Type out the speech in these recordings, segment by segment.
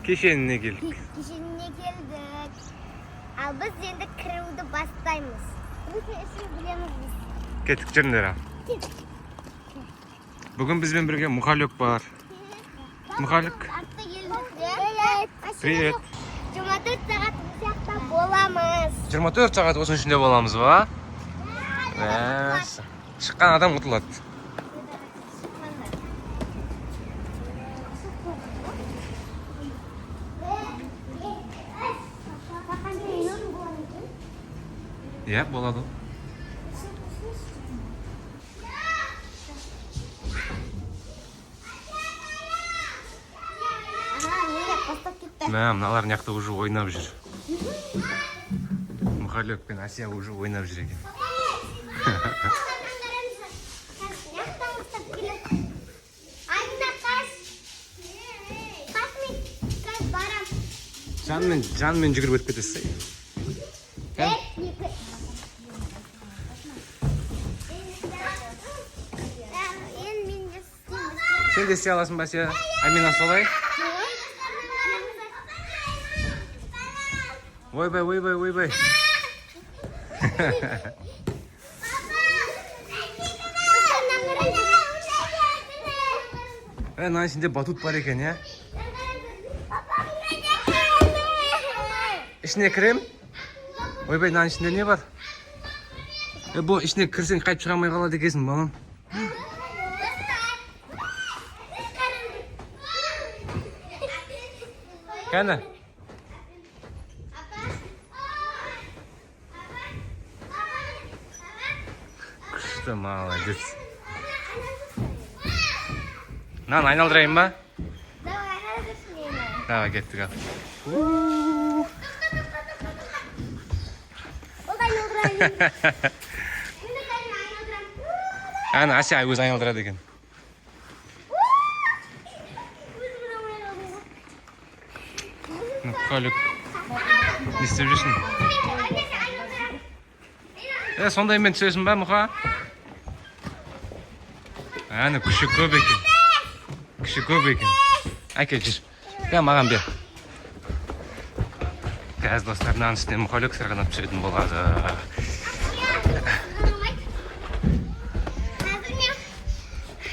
Кешеніне келдік. Кешеніне келдік. Ал біз енді кіруді бастаймыз. Біз ішін білеміз біз. Кеттік, жүріңдер ал. Кеттік. Бүгін бізбен бірге Мұхалек бар. Мұхалек. Артта келдік. Привет. Привет. 24 сағат осы жақта боламыз. 24 сағат осының ішінде боламыз ба? Мәссаған. Шыққан адам ұтылады. Иә, болады. Бастап кетті. Мә, мыналар мына жақта уже ойнап жүр. Мұхалек пен Әсия уже ойнап жүр екен. Жанмен, жанмен жүгіріп өтіп кетесіз. Кән? Сен де істей аласың ба, Әсия? Амина солай? Ойбай, ойбай, ойбай. Ә, мынаның ішінде батут бар екен, иә? Ішіне кірем? Ойбай, мынаның ішінде не бар? Е, бұл ішіне кірсең қайтып шыға алмай қалады екенсің, балам. Кәні? Күшті, молодец. Мынаны айналдырайын ба? Давай, айналдыршы мені. Давай, кеттік ал. Ол да айналдырайын. Мен де кәдімгі айналдырамын. Әне, Әсия өзі айналдырады екен. Өзім де айналдырдым ғой. Мұхалек, не істеп жүрсің? Айналдырамын. Е, сондаймен түсесің ба, Мұха? Әне, күші көп екен. Күші көп екен. Әке, жүр. Кә, маған бер. Қазір, достар, мынаның үстіне Мұхалек сырғанап түсетін болады. Қазір мен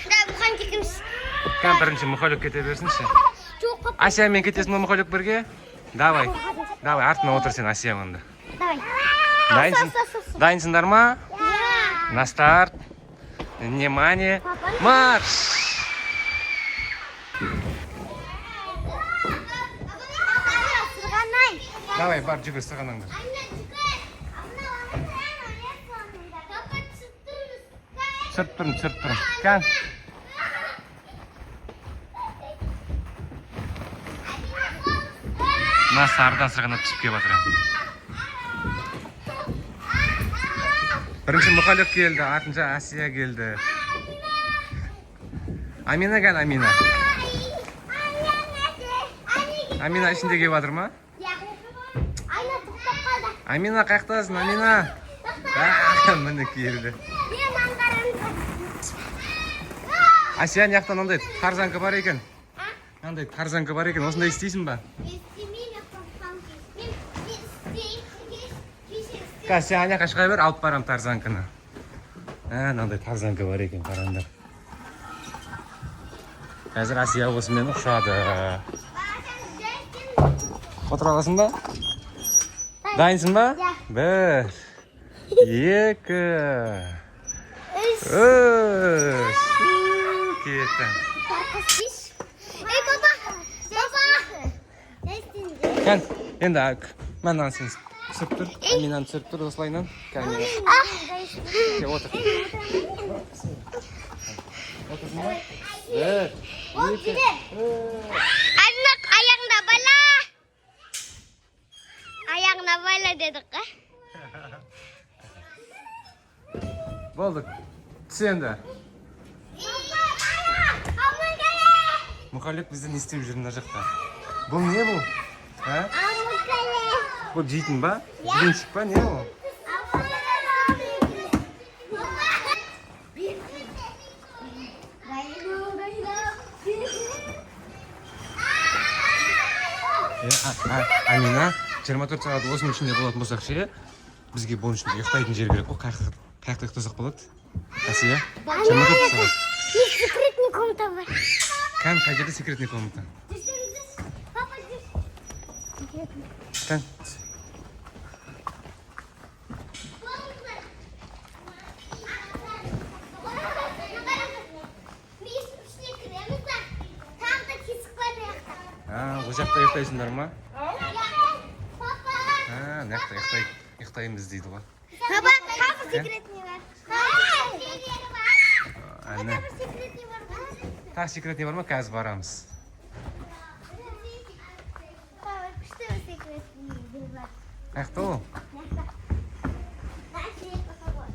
да бұған кетеміз. Кән, бірінші Мұхалек кете берсінші. Жоқ, папа. Әсиямен кетесің ба, Мұхалек, бірге? Давай. Давай, артына отыр сен, Әсия, онда. Давай. Дайынсың? Дайынсыңдар ма? Иә. На старт. Внимание. Марш! Сырғанай. Давай, бар, жүгір, сырғанаңдар. Түсіріп тұрмын, түсіріп тұрмын. Кән. Мына сарыдан сырғанап түсіп келіп жатыр енді. Бірінші Мұхалек келді, артынша Әсия келді. Амина, кән, Амина. Амина ішінде келіп жатыр ма? Айна тоқтап қалды. Амина, қаяқтасың, Амина? А, міне келді. Мен аңғарамын. Әсия, мына жақта мынандай тарзанка бар екен. Мынандай тарзанка бар екен, осындай істейсің ба? Мен істемеймін, қорқамын. Мен істеймін. Кеше істеймін. Қазір сен ана жаққа шыға бер, алып барамын тарзанканы. Ә, мынандай тарзанка бар екен, қараңдар. Қазір Әсия осымен ұшады. Отыра аласың ба? Дайынсың ба? Иә. Бір, екі, Үш. үш. Кетті. Ей, папа! Папа! Кән, енді мынаны сен түсіріп тұр. Аминаны түсіріп тұр осылайынан. Кән, Амина. Кел, отыр. Отырсың ба? Бір, екі, үш. Амина, аяғыңда бала! Аяғына бала дедік қой. Болды. Түс енді. Мұхалек бізде не істеп жүр мына жақта? Бұл не бұл? А? Бұл жейтін ба? Блинчик па, не ол? Амина, 24 сағат осының ішінде болатын болсақ ше, бізге бұның ішінде ұйықтайтын жер керек қой. Қай жақта ұйықтасақ болады, Әсия? 24 сағат. Не, секретный комната бар. Кән, қай жерде секретный комната? Жүрсеңіз, папа, жүр. Кән. Біз ішіне кіреміз да, тағы да тесік бар мына жақта. А, ол жақта ұйықтайсыңдар ма? Папа. А, мына жақта ұйықтаймыз дейді ғой. Папа, тағы секретный бар. Тағы Әне. бір секретный бар. Тағы секретный бар ма? Қазір барамыз. Папа, күшті бір секретный бар. Қай жақта ол? Мына жақта. Мына ішіне қоса ғой.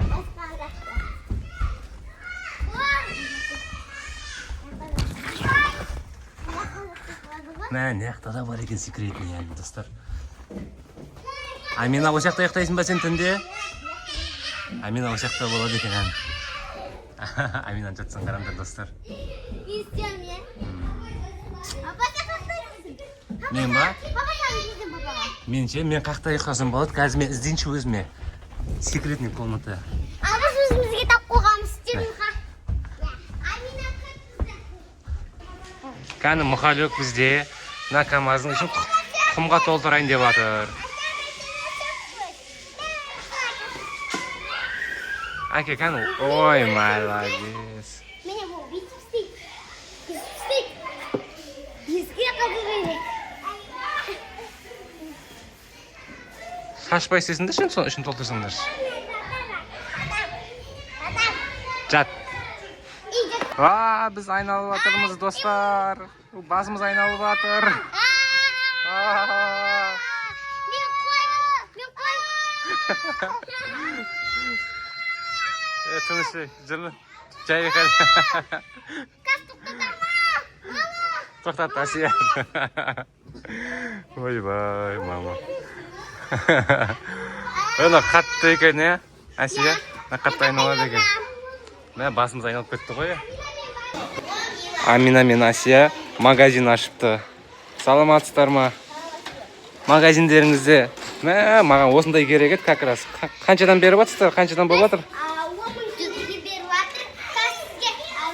Басқа жақта. Мә, мына жақта да бар екен секретный, әлі, достар. Амина, ол жақта ұйықтайсың ба сен түнде? Амина, ол жақта болады екен, ән. Аминаны жатсаң, қараңдар, достар. Не істеймін мен? Папа, сен қаяқта ұйықтайсың? Мен ба? Папа, сен үйдің папаға. Мен ше, мен қаяқта ұйықтасам болады? Қазір мен іздейінші өзіме секретный комната. Ал біз өзімізге тап қойғанбыз стенға. Амина, кір бізді. Кәні, Мұхалек бізде мына КамАЗдың ішін құмға толтырайын деп жатыр. Әке, кәні, ой, молодец. Міне, бұл бүйтіп істейді. Бүйтіп істейді. Еске қазу керек. Шашпай істесіңдерші енді, соның ішін толтырсаңдаршы. Жат. А, біз айналып жатырмыз, достар, басымыз айналып жатыр. А. Мен қоймын. Мен қоймын. Е, тыныш, ей, жылы жай қал. Қазір тоқтатамын. Мама. Тоқтат, Әсия. Ойбай, мама, мына қатты екен, иә, Әсия? Мына қатты айналады екен. Мә, басымыз айналып кетті ғой. Амина мен Әсия магазин ашыпты. Саламатсыздар ма? Магазиндеріңізде, мә, маған осындай керек еді как раз. Қаншадан беріп жатсыздар, қаншадан болып жатыр? 10 000 теңге беріп жатыр. Қазір сізге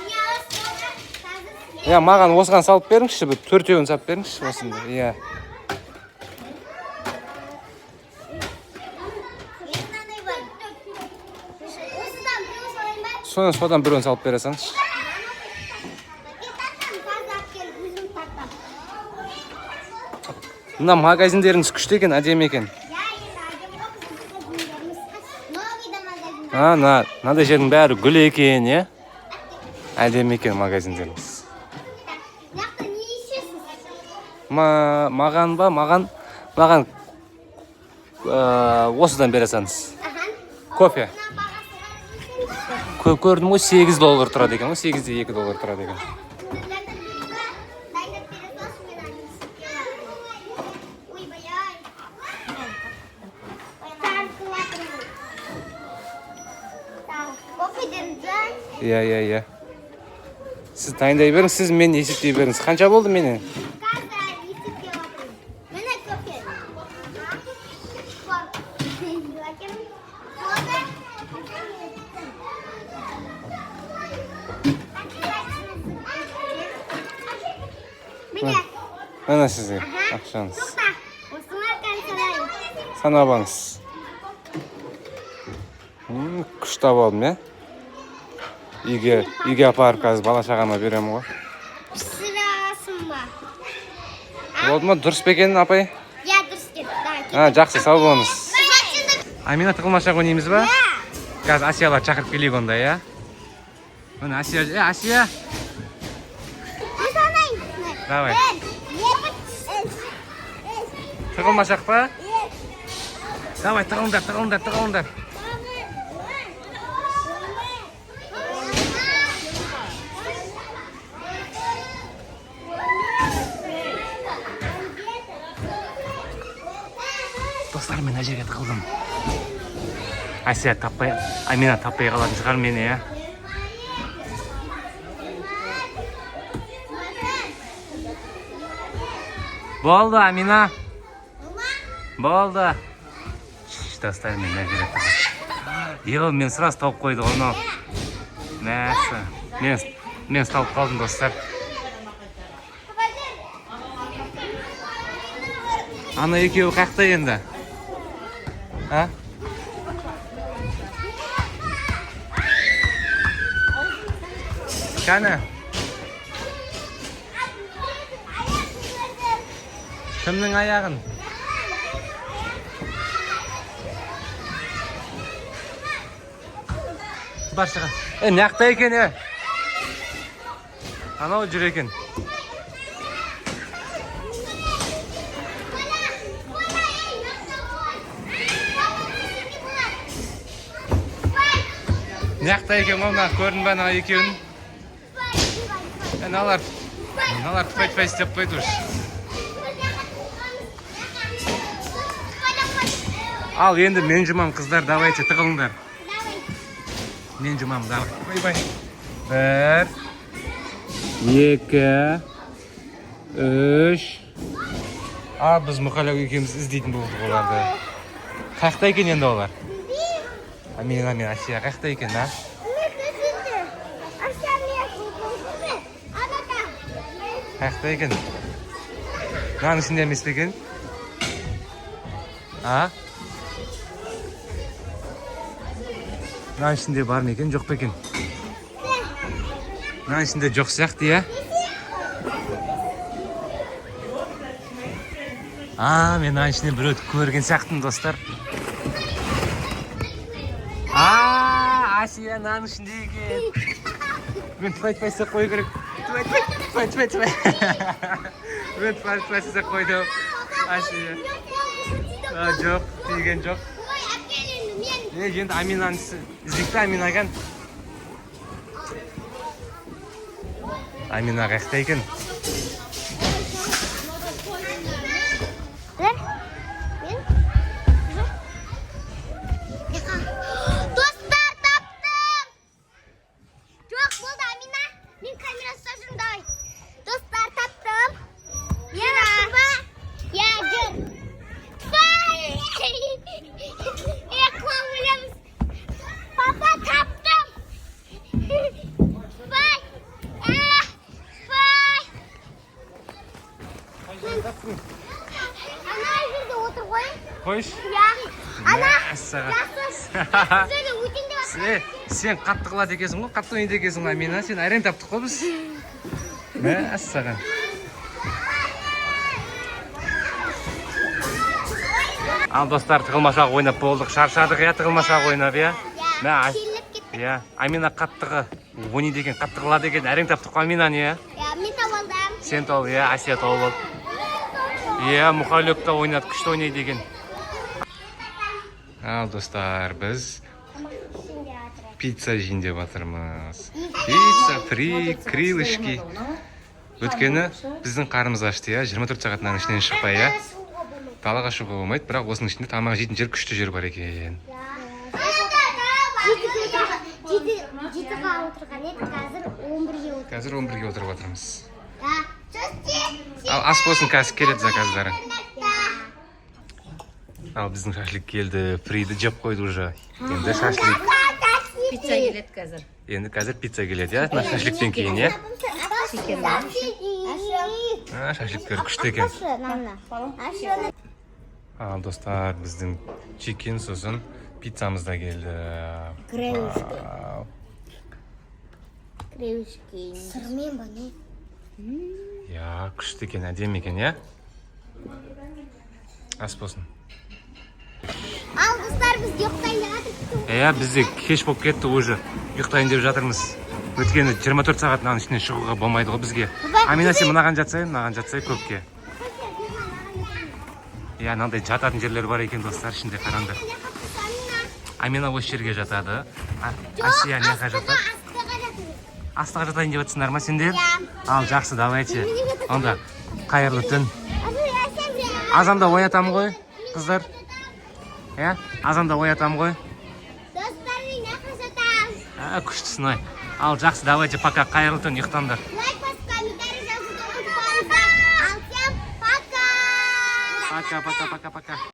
не аласыз болса, қазір сізге. Иә, маған осыған салып беріңізші, бір төртеуін салып беріңізші осындай, иә. Менің мынандай бар. Осыдан біреу салайын ба? Содан біреуін салып бере салыңызшы. Мен тартамын, қазір алып келіп өзім тартамын. Мына магазиндеріңіз күшті екен, әдемі екен. Иә, енді әдемі ғой біздің магазиндеріміз. Новый да магазин. А, мынандай жердің бәрі гүл екен, иә, әдемі екен магазиндеріңіз. Мына жақта не ішесіз? Маған ба? Маған осыдан бере салыңыз. Аха. Кофе. Мына бағасы қанша? Көрдім ғой, 8 доллар тұрады екен ғой, 8,2 доллар тұрады екен. Дайындап бере салшы, мен ана ойбай-ай. Тартып жатырмын. Так, кофедеріңді. Иә, сіз дайындай беріңіз, сіз мен есептей беріңіз. Қанша болды менен? Қазір есептеп жатырмын. Міне кофе. Бар. Сода. Міне. Міне сізге ақшаңыз. Тоқта. Осылар санайын. Санап алыңыз. Күшті тауып алдым, иә. Үйге апарып, қазір бала шағама беремін ғой. Пісірасың ба? Болды ма, дұрыс па екен, апай? Иә, дұрыс екен. Давай, кет. А, жақсы, сау болыңыз. Амина, тығылмашақ ойнаймыз ба? Қазір Асияларды шақырып келейік онда, иә. Міне, Асия, е, Асия. Мен санайын. Давай. Бір, екі, үш, үш, Тығылмашақ па? Екі. Давай, тығылыңдар, тығылыңдар, тығылыңдар. Тоғыз, он, Достар, мен мына жерге тығылдым. Әсия таппай, Амина таппай қалатын шығар мені, иә. Болды, Амина. Болды. Шш, достар, мен мына жерде тұрмын. Е, мен сразу тауып қойды ғой мынау. Мәссаған. Мен ұсталып қалдым, достар. Ана екеуі қаяқта енді? А? Кәні? Кімнің аяғын? Бар, шыға. Е, мына екен, е. Анау жүр екен. Мына жақта екен ғой, мына көрдің бе ана екеуін? Е, мыналар тфай тфай істеп қойды уж. Ал енді мен жұмам, қыздар, давайте тығылыңдар. Мен жұмамын, давай. Ойбай. Бір, екі, үш. А, біз Мұқалау екеуміз іздейтін болдық оларды. Қаяқта екен енді олар? Амина мен Асия қаяқта екен, а? Қаяқта екен? Мынаның ішінде емес пе екен? А? Мынаның ішінде бар ма екен, жоқ па екен? Мынаның ішінде жоқ сияқты, иә? А, мен мынаның ішінде біреуді көрген сияқтымын, достар. А, Асия мынаның ішінде екен. Мен тфай тфай істеп қою керек. Тфай тфай тфай тфай тфай. Мен тфай тфай істеп қойдым. Асия. А, жоқ, тиген жоқ. Е, енді Аминаны іздейік та, Амина кән. Амина қаяқта екен? Бір, мен, достар, таптым! Жоқ, болды, Амина. Мен камера ұстап жүрмін, давай. Достар, таптым. Мен таптым ба? Иә, жүр. Тфай! Е, құлап өлеміз. Папа, таптым. Тфай! А, тфай! Ана жерде отыр ғой. Қойшы. Иә. Ана. Мәссаған. Жақсы. Жақсы жерде өтейін деп жатыр. Е, сен қатты қылады екенсің ғой, қатты ойнайды екенсің ғой, Амина. Сен әрең таптық қой біз. Мәссаған. Ал, достар, тығылмашақ ойнап болдық. Шаршадық, иә, тығылмашақ ойнап, иә? Мә, Иә, келіп кеттік. Иә, Амина қаттығы ойнайды екен, қатты қылады екен. Әрең таптық қой Аминаны, иә? Иә, мен тауып алдым. Сен тауып, иә, Әсия тауып алды. Иә, Мұқалек та ойнады, күшті ойнайды екен. Ал, достар, біз пицца жейін деп жатырмыз. Пицца, фри, крылышки. Өйткені біздің қарнымыз ашты, иә, 24 сағат мынаның ішінен шықпай, иә. Далаға шығуға болмайды, бірақ осының ішінде тамақ жейтін жер, күшті жер бар екен. 7-ға отырған едік, қазір 11-ге отыр. Қазір 11-ге отырып жатырмыз. Иә. Ал, ас болсын, қазір келеді заказдары. Ал, біздің шашлик келді, фриді жеп қойды уже. Енді шашлик. Пицца келеді қазір. Енді қазір пицца келеді, иә, мына шашликтен кейін, иә. А, шашликтер күшті екен. Ал, достар, біздің чикен, сосын пиццамыз да келді. Крылышки. Вау. Крылышки. Сырмен ба, не? Иә, күшті екен, әдемі екен, иә. Ас болсын. Ал, достар, біз ұйықтайын деп жатырмыз. Иә, бізде кеш болып кетті уже, ұйықтайын деп жатырмыз. Өйткені 24 сағат мынаның ішінен шығуға болмайды ғой бізге. Амина, сен мынаған жатсай, мынаған жатсай көпке. Иә, мынандай жататын жерлер бар екен, достар, ішінде, қараңдар. Амина осы жерге жатады. Асия мына жаққа жатады. Астыға жатырмыз. Астыға жатайын деп жатсыңдар ма сендер? Иә. Ал, жақсы, давайте онда, қайырлы түн. Азанда оятамын ғой, қыздар, иә, азанда оятамын ғой. Достар, мен жаққа жатамын. А, күштісің ай. Ал, жақсы, давайте, пока, қайырлы түн, ұйықтаңдар. Лайк басып, комментарий жазуды ұмытпаңыздар. Ал, всем пока. Пока, пока, пока, пока.